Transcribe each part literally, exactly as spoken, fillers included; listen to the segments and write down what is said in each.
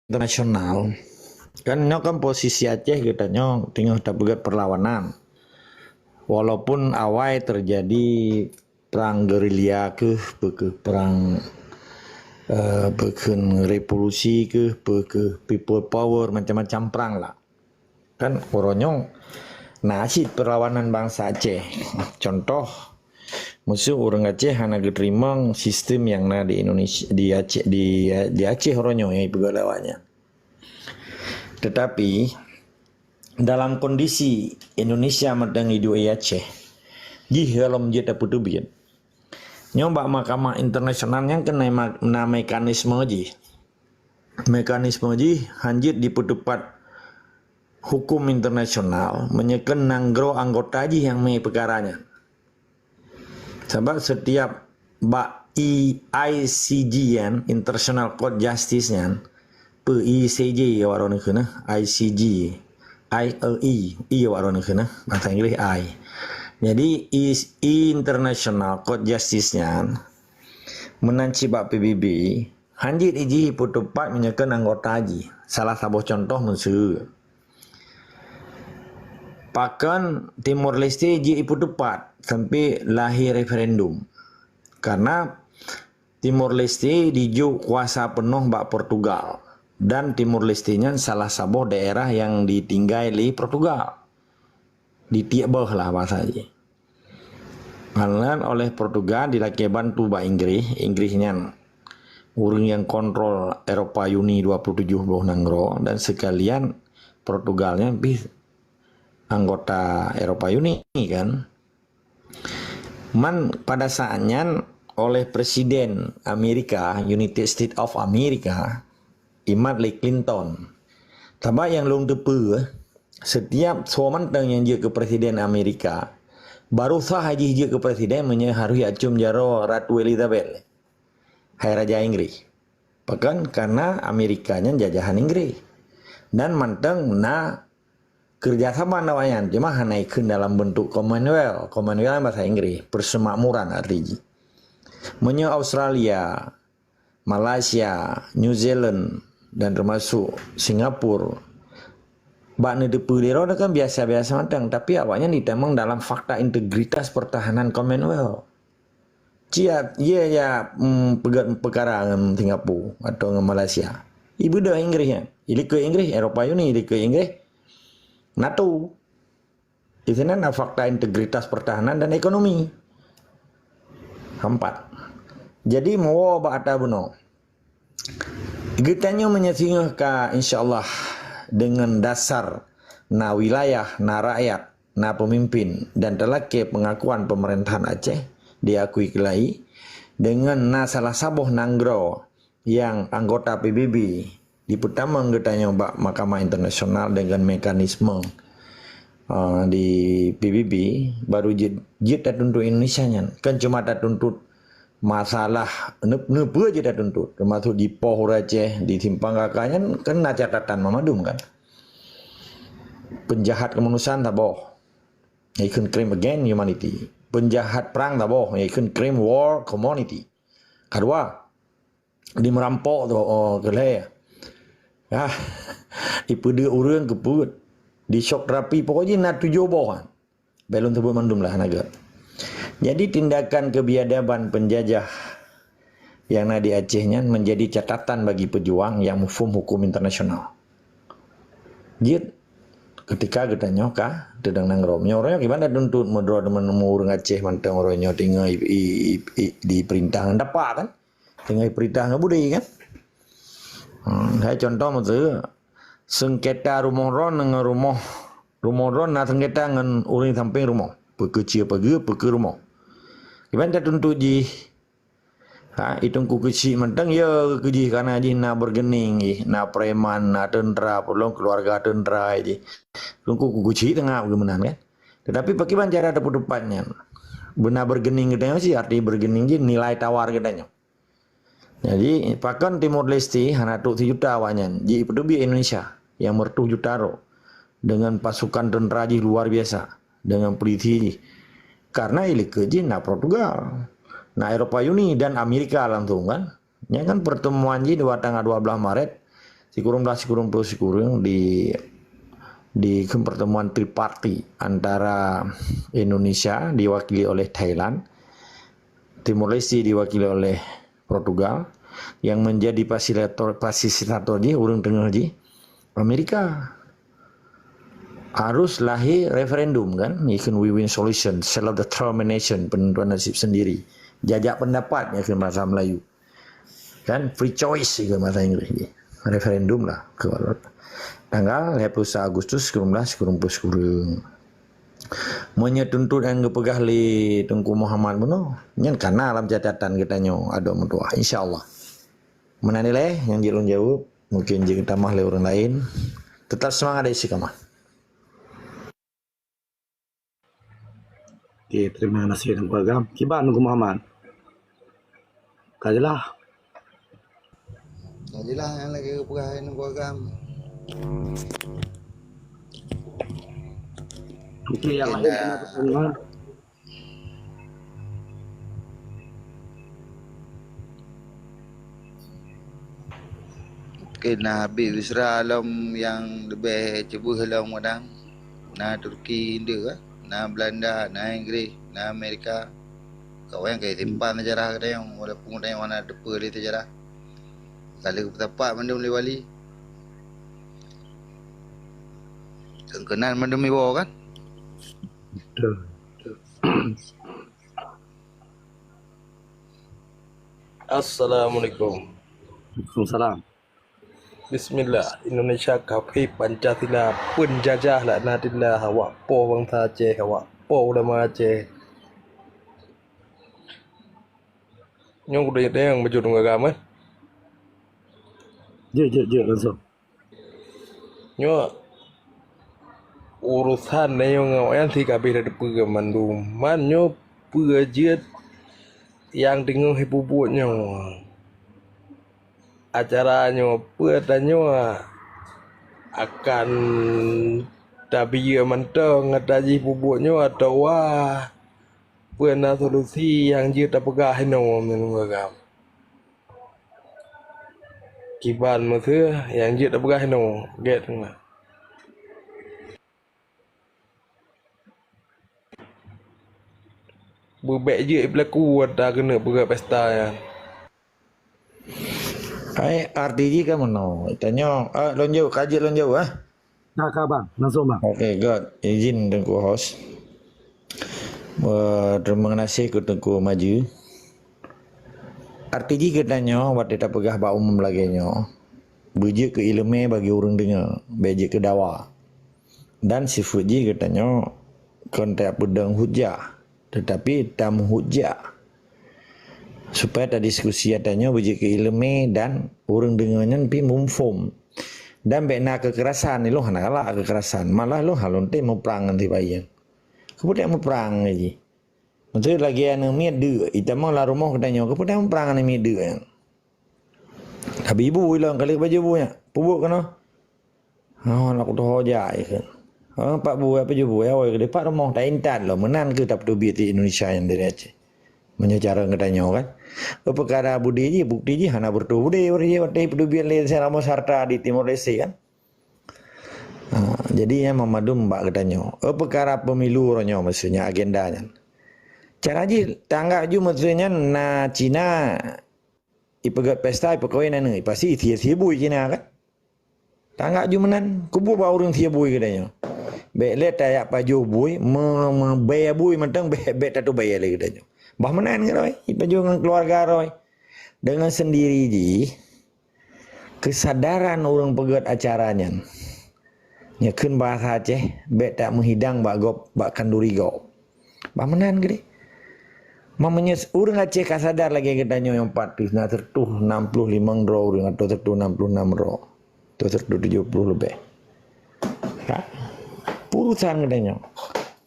internasional, kan nyoe kan posisi Aceh geutanyoe teungoh tapeugét perlawanan. Walaupun awai terjadi perang gerilya keuh, peu keuh perang, eh, peu keuh revolusi keuh, peu keuh people power, macam-macam perang lah. Kan uroe nyoe na cit perlawanan bansa Aceh. Contoh, meuseu ureuëng Aceh hana geuteurimong sistem nyang na di Indonesia, di Aceh, di, di Aceh uroe nyoe nyang ipeugah lé awaknyan. Tetapi dalam kondisi Indonesia mantong iduek di Aceh, jih golom jeuet tapeuteubiet. Nyoe bak mahkamah internasional nyan keuneuk na mekanisme jih. Mekanisme jih hanjeuet dipeuteupat hukum internasional meunyoe keu nanggroe anggota jih nyang mé peukara nyan. Sabab setiap bak I C J nyan, International Court Justice nyan, peu I C J awak droeneuh kheun, I C J, I, eh, I, I awak droeneuh kheun, bahasa Inggris I. Jadi, I, International Court Justice nyan, meunan cit bak P B B, hanjeuet jih ipeuteupat meunyoe keu anggota jih. Salah saboh contoh meuseu. Pakon Timor Leste jeuet ipeuteupat sampai lahé referendum. Karena Timor Leste dijok kuasa peunoh bak Portugal. Dan Timor Leste nyan salah saboh daerah nyang ditinggai lé Portugal. Ditiek beuh lah bahasa jih. Karena oleh Portugal dilakée bantu bak Inggris, Inggris nyan ureuëng nyang kontrol Eropa Uni dua puluh tujoh boh nanggroe dan sekalian Portugal nyan pih anggota Eropa Uni kan. Man pada saat nyan oleh Presiden Amerika, United States of America, imat lé Clinton. Sabab nyang lôn teupeue, setiap soe mantong nyang jeuet keu Presiden Amerika, baru sah jih jeuet keu Presiden meunyoe harôh jiacöm jaroe Ratu Elizabeth, hai Raja Inggris. Pakon? Karena Amerika nyan jajahan Inggris. Dan mantong na kerjasama ngon awaknyan, cuma hana ikheun dalam bentuk Commonwealth. Commonwealth bahasa Inggris, persemakmuran arti jih. Meunyoe Australia, Malaysia, New Zealand, dan termasuk Singapura, bak neuteupeue lé droe kan biasa-biasa mantong, tapi awaknyan ditamong dalam fakta integritas pertahanan Commonwealth. Ciat, iya ya mm, peugét peukara ngon Singapura atau ngon Malaysia. Ibeudôh Inggris nyan. Ilikeue Inggris, Eropa Uni, ilikeue Inggris, NATO. Di sana na fakta integritas pertahanan dan ekonomi. Empat. Jadi, meuwoe bak ata bunoe. Geutanyoe meunyoe singoh ka, insya Allah, dengan dasar na wilayah, na rakyat, na peumimpin dan talakée peungakuan peumeurintahan Aceh diakui keulai, dengan na salah saboh nanggroe nyang anggota P B B dipeutamong geutanyoe bak Mahkamah Internasional dengan mekanisme, uh, di P B B, baru jeuet, jeuet tatuntut Indonesia nyan. Kan cuma tatuntut masalah neu-, neupeu jeuet tatuntut, termasuk jipoh ureuëng Aceh di Simpang Kaka nyan kan na catatan mandum kan. Penjahat kemanusiaan saboh, ikheun crime against humanity. Penjahat perang saboh, ikheun crime war community. Kedua, di merampok tu, oh, keleh. Ah, ipeudeuh ureuëng keupeuet. Di shock terapi, pokoknya na tujoh boh kan. Belum sebut mandum lah, naga. Jadi, tindakan kebiadaban penjajah yang na di Aceh nyan menjadi catatan bagi pejuang yang muphom hukum internasional. Jeuet ketika geutanyoe ka teudong nanggroe. Meunyoe uroe nyoe kiban tatuntut meudroe deungon ureuëng Aceh mantong uroe nyoe tinggai i, i, i, di perintah ngon dapa kan? Tinggai perintah ngon budé kan? Hmm, hai contoh meuseu sengketa rumoh droen ngon rumoh, rumoh droen na sengketa ngon ureuëng sampéng rumoh. Peukeucil pageue, peukeu rumoh. Kiban tatuntut jih Ha, i Teungku Keuchik mantong ya keujih kana jih na bergening jih, na preman, na tentera, peulom keluarga tentera jih. Teungku Keuchik teungoh geumeunan kan. Tetapi pakriban cara tapeutupat nyan? Beuna bergening geutanyoe cit, arti bergening jih nilai tawar geutanyoe. Jadi, pakon Timor Leste hana trok sijuta awaknyan, jih peuteubiet Indonesia nyang meureutoh juta droe dengan pasukan tentera jih luar biasa. Dengan polisi jih. Karena ilikeue jih na Portugal, na Eropa Uni dan Amerika langsung kan. Nyan kan pertemuan jih di tanggal dua belas Maret sikureueng blaih sikureueng ploh sikureueng di, di pertemuan triparti antara Indonesia diwakili oleh Thailand, Timor Leste diwakili oleh Portugal, yang menjadi fasilitator, fasilitator jih, ureuëng teungoh jih, Amerika. Harus lahé referendum kan, ikheun win-win solution, self determination, penentuan nasib sendiri. Jajak pendapat ikheun bahasa Melayu. Kan, free choice ikheun bahasa Inggris jih. Referendum lah. Tanggal dua puluh satu Agustus sikureueng blaih sikureueng ploh sikureueng. Meunyoe tuntot nyang geupeugah lé Teungku Muhammad bunoe, nyan kana lam catatan geutanyoe adoe meutuah, insya Allah. Meunan ilée nyang jeuet lôn jaweueb, mungkin jeuet geutamah lé ureuëng laén. Tetap seumangat di Istiqamah. Oke, terima kasih Teungku Agam. Kiban Teungku Muhammad. Ka jeulaih. Ka jeulaih nyang lagée geupeugah Teungku Agam. Oke, yang lain kena pesan, Wan. Keu na Habib Yusra lom nyang leubeh ceubeuh lom kadang. Na Turki indeuek, na Belanda, na Inggris, na Amerika. Kawan ka simpan sejarah geutanyoe, walaupun geutanyoe hana teupeu lé sejarah. Ka lheueh peusapat mandum lé wali. Keunan mandum iwoe kan? Betul. Assalamualaikum. Waalaikumsalam. Bismillah. Indonesia kafé, Pancasila penjajah, laknatillah. Awak poh bansa Aceh, awak poh ulama Aceh. Nyoe kudeungoe nyang baju dong agam, eh? Jeuet, jeuet, jeuet langsung. Nyoe urusan nyoe ngon awaknyan si kabeh na teupeue mandum. Man nyoe peue jeuet nyang teungoh ipeubuet nyoe? Acara nyoe peue tanyoe akan tabiyeu mantong ata jih peubuet nyoe atawa peue na solusi nyang jeuet tapeugah inoe meunurot agam? Kiban meuseu nyang jeuet tapeugah inoe, gét teuma. Beubek jeuet ipeulaku ata keuneuk peugah pesta nyan. Hai, arti jih ka meunoe. Tanyoe, ah, lôn jaweueb, ka jeuet lôn jaweueb, ah. Ka, ka, Bang. Langsung, Bang. Okey, good. Izin Teungku Host. Eh, terima kasih keu Teungku Maju. Arti jih geutanyoe watée tapeugah bak umum lagée nyoe, beujeuet keu iéleumé bagi ureuëng deungoe, bék jeuet keu dawa. Dan sifeuet jih geutanyoe kon tapeudong hujah, teutapi tameuhujah. Supaya tadiskusi ata nyoe beujeuet keu iéleumé dan ureuëng deungoe nyan pih muphom. Dan bék na keukerasan, ilôn hana galak keukerasan. Malah lôn hana lôn tem muprang ngon sibayeue. Keupeue muprang lagée jih? Maksud lagée aneuk miet deuk, itamong lam rumoh geutanyoe, keupeue muprang aneuk miet deuk nyan? Tapi ibu ilôn ka lheueh baju ibu nyan, peubuet keunoe. Oh, aneuk kutoho jak ikheun. Oh, pak bu, apa ju bu, ya, oi, di pat rumoh ta intat lom, meunan keuh tapeuteubiet di Indonesia nyang dari Aceh. Meunyoe cara geutanyoe kan. Oh, peukara budi jih, bukti jih hana beureutoh budi, bari jih watée peuteubiet lé Samuel Sarta di Timor Leste kan. Ha, jadi nyan mandum bak geutanyoe. Oh, peukara pemilu uroe nyoe maksudnya agenda nyan. Cara jih tanggap ju maksudnya na Cina ipeugét pesta, ipeukawen aneuk, pasti ithie-thie bui Cina kan. Tanggap ju meunan, keubu bak ureuëng thie bui geutanyoe. Bék lé tajak pajoh bui, me-, meubée bui mantong bék, bék tateubayeue lé geutanyoe. Bah meunan keudroe, ipajoh ngon keuluwarga droe. Deungon seundiri jih, keusadaran ureuëng peugét acara nyan. Nyoe kheun bahasa Aceh, bék tameuhidang bak gob, bak khanduri gob. Bah meunan keudeh. Meunyoe ureuëng Aceh ka sadar lagée geutanyoe nyang pat pih na sireutoh nam ploh limong droe ureuëng atau sireutoh nam ploh nam droe. Atau sireutoh tujoh ploh leubeh. Ha? Urusan geutanyoe.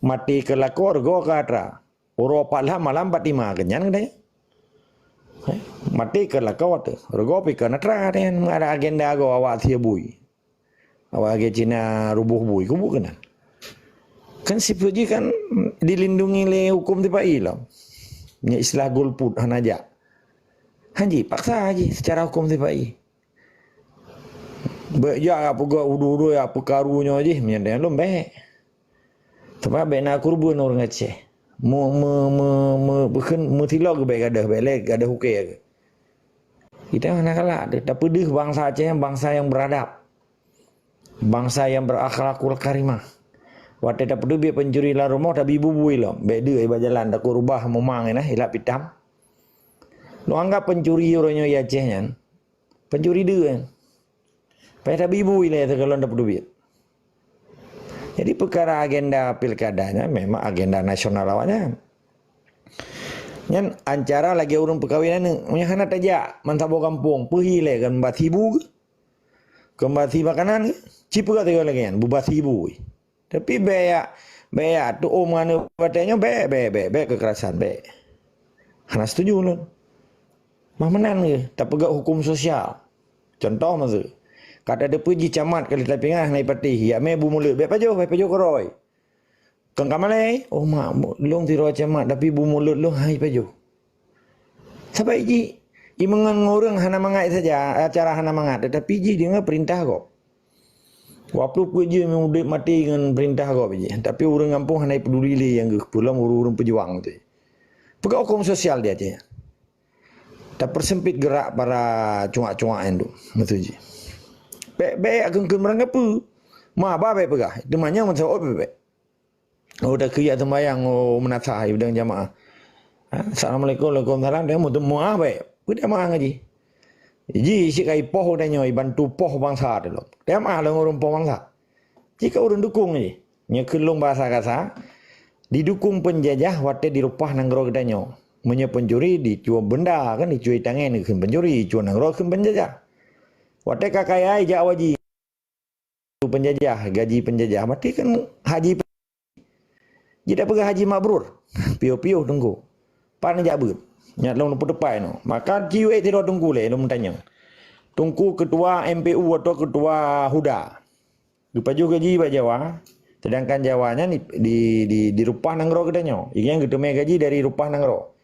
Maté keu lakoe, reugoe keu atra. Uroe pat lham malam pat tima keunyan geutanyoe. Heh, maté keu lakoe teuh. Reugoe pih keu atra nyan, ada agenda goe awak thie bui. Awak lagée Cina ruboh bui, keubu keunan. Kan sifeuet jih kan dilindungi lé huköm sipa-i lom. Nyan istilah golput hana jak. Hanji, paksa jih secara huköm sipa-i. Bèk jak peugah udu-udu ya peukaru nyoe jih, meunyan lom bèk. Teuma bèk na keureubeuen ureueng Aceh. Meu-, meu-, meu-, meu-, bukon meutilok geuh bèk gadoh, bèk lé gadoh ukèe geuh. Kita hana galak deh, tapeudeuh bansa Aceh nyan bansa nyang beuradab. Bansa nyang beurakhlakul karimah. Watèe tapeuteubiet pencuri lam rumoh, tabi bubui lom. Bèk deuh iba jalan, takot rubah mumang nyan, ilap itam. Lôn anggap pencuri uroe nyoe di Aceh nyan, pencuri deuh nyan. Payah tabi bubui lé teuka lôn tapeuteubiet. Jadi peukara agenda pilkada nyan memang agenda nasional awaknyan. Nyan ancara lagèe ureueng peukawen aneuk. Meunyo hana tajak meusaboh gampông, peuhi lé keu basi bu geuh. Keu basi makanan geuh. Ci peugah sigoe lagèe nyan, beubasi bu. Tapi bèk, bèk tu'oh ngon aneuk batèe nyoe, bèk, bèk, bèk, bèk kekerasan, bèk. Hana setuju lôn. Bah meunan geuh, tapeugah huköm sosial. Contoh miseu, ka tateupeue jih camat ka lheueh tapinah hana ipatéh, jak mè bu mulod, bèk pajoh, bèk pajoh keudroe. Kon ka malèe, "Oh mak, lôn sidroe camat, tapi bu mulod lôn hana ipajoh." Sabai jih, imeungon ureueng hana mangat saja, cara hana mangat, tetapi jih deungon peurintah gob. Walaupun peue jih udép maté ngon peurintah gob jih, tapi ureueng gampông hana ipeduli lé nyang geuh, peulom ureueng-ureueng peujuang tu. Peugah huköm sosial di Aceh. Tapeuseumpit geurak para cuak-cuak nyan tu, miseu jih. Bèk, bèk, akheun-kheun meurangkapeue. Ma ba bèk peugah, teuma nyan meusaôt bèk, bèk. Oh, takheun jak seumbahyang, oh, meunasah, ibadang jamaah. Ha, assalamualaikum, waalaikumsalam, dia mau temu ah, baik. Peue dia maah ngaji? Ji, si kai poh udah nyoe, bantu poh bangsa tu lom. Dia maah lom ureueng poh bangsa. Jika ureueng dukung ji. Nyoe keu lôn bahasa kasa, didukung penjajah watèe dirupah nanggroe geutanyoe. Meunyoe pencuri, dicue benda kan, dicue tangen kheun pencuri, dicue nanggroe kheun penjajah. Watèe ka kaya, ijak waji. Penjajah, gaji penjajah. Berarti kan haji pe-, jih tapeugah haji mabrur. Piôh-piôh teungku. Pan jak beuet. Nyak lôn peuteupai nyoe. Maka Q A sidroe teungku lé lôn meutanyong. Teungku ketua M P U atau ketua HUDA. Geupajoh gaji bak Jawa. Sedangkan Jawa nyan di, di, di, di rupah nanggroe geutanyoe. Ingat geuteumé gaji dari rupah nanggroe.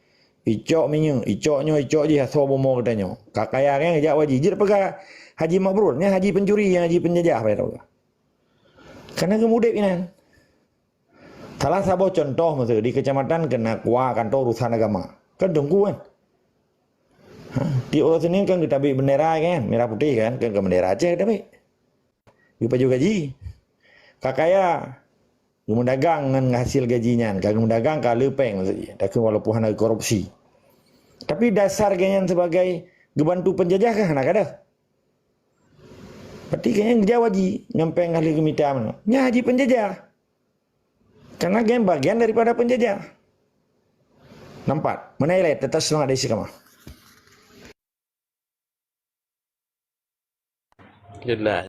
Icok minyeuk, icok nyoe, icok jih asoe bumoe geutanyoe. Ka kaya nyan jak waji. Jeuet peugah haji mabrur, nyan haji pencuri, nyan haji penjajah, peugah. Karena geumudép inan. Salah saboh contoh miseu di kecamatan keunan kua kantor urusan agama. Kan teungku kan? Ha, tiep uroe Senin kan geutabek bendera kan, merah putih kan, kan keu bendera Aceh geutabek. Geupajoh gaji. Ka kaya, geumeudagang ngon hasil gaji nyan, ka geumeudagang ka leupeng maksud jih. Takheun walaupun hana korupsi. Tapi dasar geuh nyan sebagai geubantu penjajah kan hana kada. Berarti geuh nyan geujak waji, nyampéng ahli geumita meunan. Nyan haji penjajah. Karena geuh nyan bagian daripada penjajah. Nampak? Meunan ilèe, tetap semangat dari Istiqamah. Jelas.